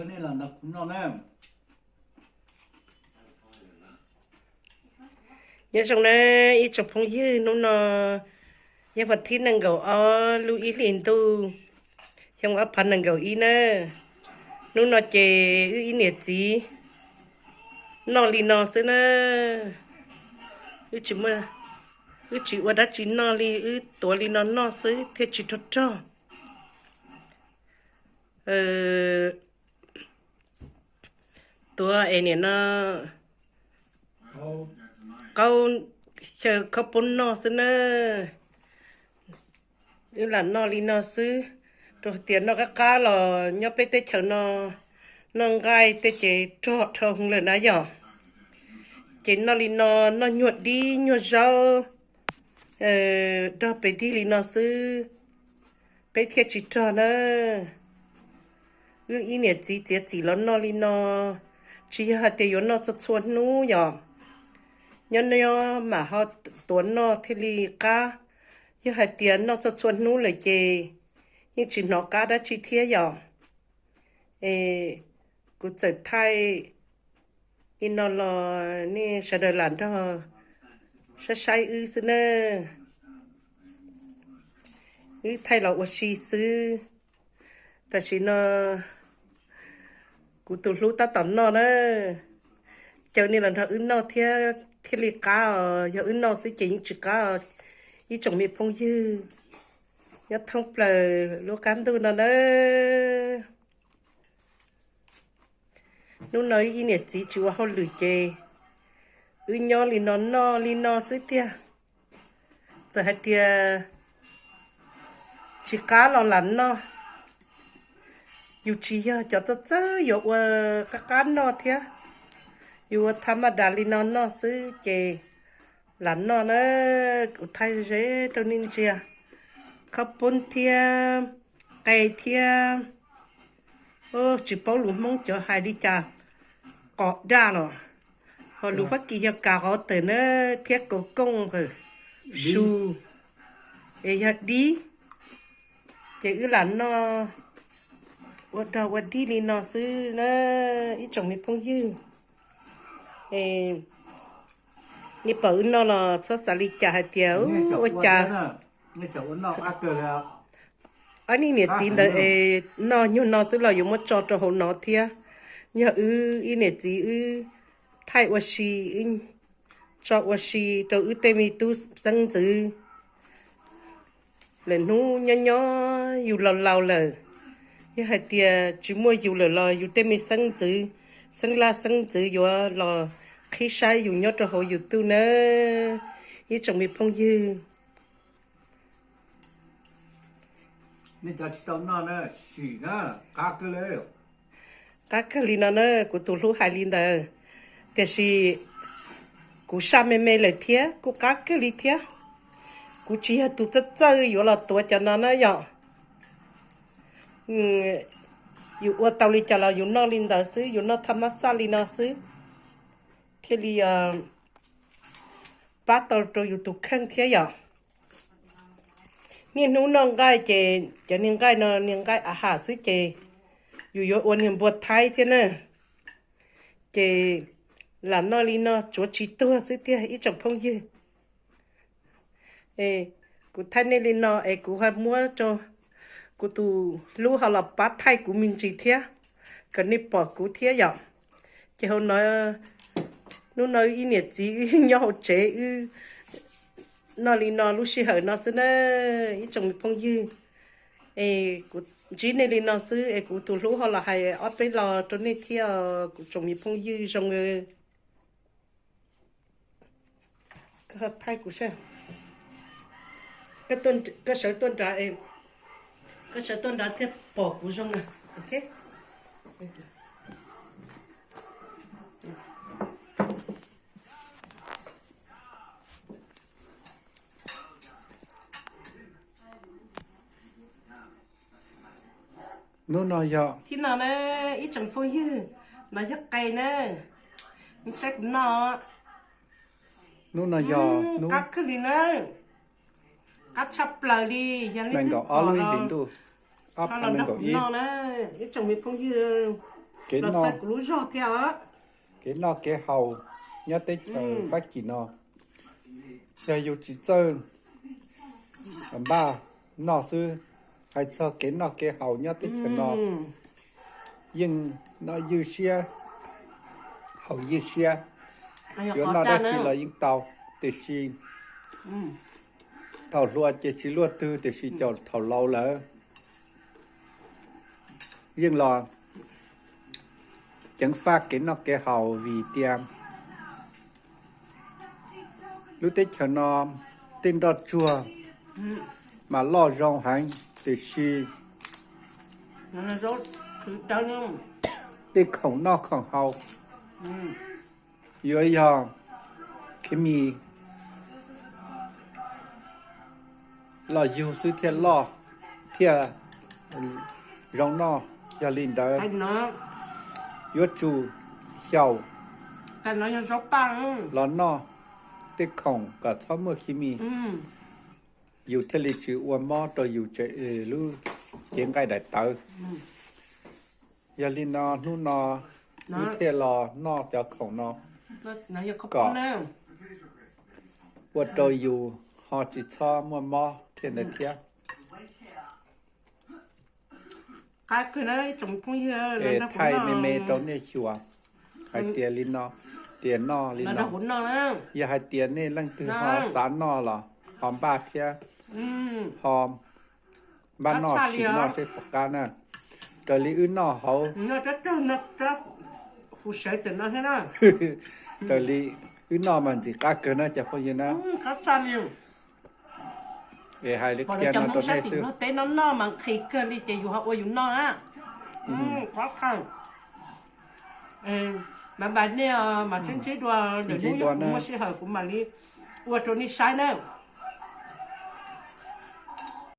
Nej los nrog kuv noj na. Nyob zoo na ib tsoom phooj ywg, hnub no yog vas thib nees nkaum ob lub ib hlis ntuj, xyoo ob phav nees nkaum ib na. Hnub no ces wb ib niam txiv noj li no xwb na. Wb tsis ua dab tsi noj li, wb tuav li no noj xwb thiaj tsis rog rog. Tuav es nim no qaub xyaw khaub poob noj xwb na. Wb lam noj li no xwb, rau tias noj qab qab los nyob peb teb chaws no noj nqaij tej ces rog dhau lawm na yom. Ces noj li no, noj nyuag dib nyuag zaub, nrog pem dig li no xwb, peb thiaj tsis rog na. Wb ib niam txiv txiav txim los noj li no, tsis yog hais tias yuav noj txhua txhua hnub yom. Nyob nyob mam ho tuav noj thiaj li qab. Yog hais tias noj txhua txhua hnub lawm ces yeej tsis hnov qab dab tsi thiab yom. Es kuv txawm thaij li no los nej sawv daws lam nrog saib saib wb xwb na. Wb thaij los ua si xwb. Tam sim no kuv tus hlub tab tom noj na, caw nej los nrog wb noj thiab thiaj li qab os. Yog wb noj xwb ces yeej tsis qab os ib tsoom me phooj ywg nyob thoob plaws lub qab ntuj no na. Hnub no ib niam txiv tsis ua hauj lwm ces wb nyob li no noj li no xwb tiag. Txawm hais tias tsis qab los lam noj. Yus tsis yog cov txawj txawj yuav ua qab qab noj thiab, yus ua tha maj das li no noj xwb ces lam noj na. Kuv thaij ze rau nej ntsia, khaub poob thiab, qe thiab, tsis paub lus Hmoob cov hais li cas, qos daj los, ho lus Fab Kis yog cà rốt na, thiab kaus kooj, su, es yog dib. Ces wb lam noj ua dog ua dig li no xwb na ib tsoom me phooj ywg. Nej pom wb noj los txhob xav li cas hais tias ua cas. Ob niag niam txiv ntawd es noj nyuag no xwb los yuav muab tso rau hauv no thiab. Yog wb ib niam txiv wb thaij ua si, tso ua si rau wb tej me tub xeeb ntxwv. Lawm hnub nyob nyob yus laus laus lawm, yog hais tias tsis muaj yus lawm los yus tej me xeeb ntxwv, xeeb laj xeeb ntxwv yuav los qhib saib yus nyob rau hauv YouTube na ib tsoom me phooj ywg. Nej cov tsis tau noj na, sim na, qab kawg li. Qab kawg li no na, kuv tus hlub hais li ntawd, tiam sis kuv saj me me lawm thiab kuj qab kawg li thiab. Kuv tsis yog tus txawj txawj yuav los tuav cov no na yom. Yus ua tau li cas los yus noj li ntawd xwb, yus noj thaj mab xaj li no xwb, thiaj li pab tau rau yus tus kheej thiab yom. Niaj hnub noj nqaij ces cov niag nqaij no niag nqaij a ham xwb ces yus yuav ua niag npua thaib thiab na. Ces lam noj li no tsuav tsis tuag xwb tiag ib tsoom phooj ywg. Kuv thaij nej li no es kuv ho muab rau kuv tus hlub ho los pab thaij kuv me ntsis thiab, kom nej pom kuv thiab yom. Ces hauv no, hnub no ib niam txiv wb nyob hauv tsev wb noj li no lub sij hawm no xwb na ib tsoom me phooj ywg. Es kuv ntsib nej li no xwb es kuv tus hlub ho los hais ob peb lo rau nej thiab kuv tsoom me phooj ywg zoo. Koj thaij kuv seb, koj sawv tuaj nrad, koj sawv tuaj nrad thiaj pom kuv zoo na. Hnub no yog thib no na ib tsoom phooj ywg, no yog qe na, saib kuv noj. Hnub no yog qab kawg li na, qab tshaj plaws li, yog leej twg pom los nrog kuv noj na ib tsoom me phooj ywg. kev noj, kev noj kev haus nyob teb chaws Fab Kis no, yog yus tsis txawj npaj noj xwb, hais txog kev noj kev haus nyob teb chaws no yeej noj ywj siab, haus ywj siab. Yuav noj dab tsi los yeej tau, tiam sis thaum hluas ces tsis luaj twg, tiam sis caum thaum laus lawm yeej los ceev faj kev noj kev haus vim tias lub teb chaws no tej nroj tsuag mas loj zoo heev, tiam sis tej khoom noj khoom haus yuav yog khiv mis los yug xwb thiaj loj, thiaj zoo noj. Yog li ntawd, yuav tsum xyaum los noj tej khoom kom txhob muaj khiv mis, yus thiaj li tsis ua mob rau yus lub cev nqaij daim tawv. Yog li no hnub no wb thiaj los noj cov khoom no kom ua rau yus ho tsis txhob muaj mob thiab ntawd thiab. Es thaij me me rau nej xyuas hais tias li no, tias noj li no. Yog hais tias nej leej twg ho xav noj los ho npaj thiab, ho npaj noj sim noj seb puas qab na. Raws li wb noj hauv, raws li wb noj mas ntxim qab kawg na cov phooj ywg na. Es hais li qhia no rau nej xwb. Teb no noj mas nqhis kawg li ces yus ho ua yus noj na. Mas npaj nej mas sib ntsib dua, lwm hnub yog kuv muaj sij hawm kuv mam li ua rau nej saib na.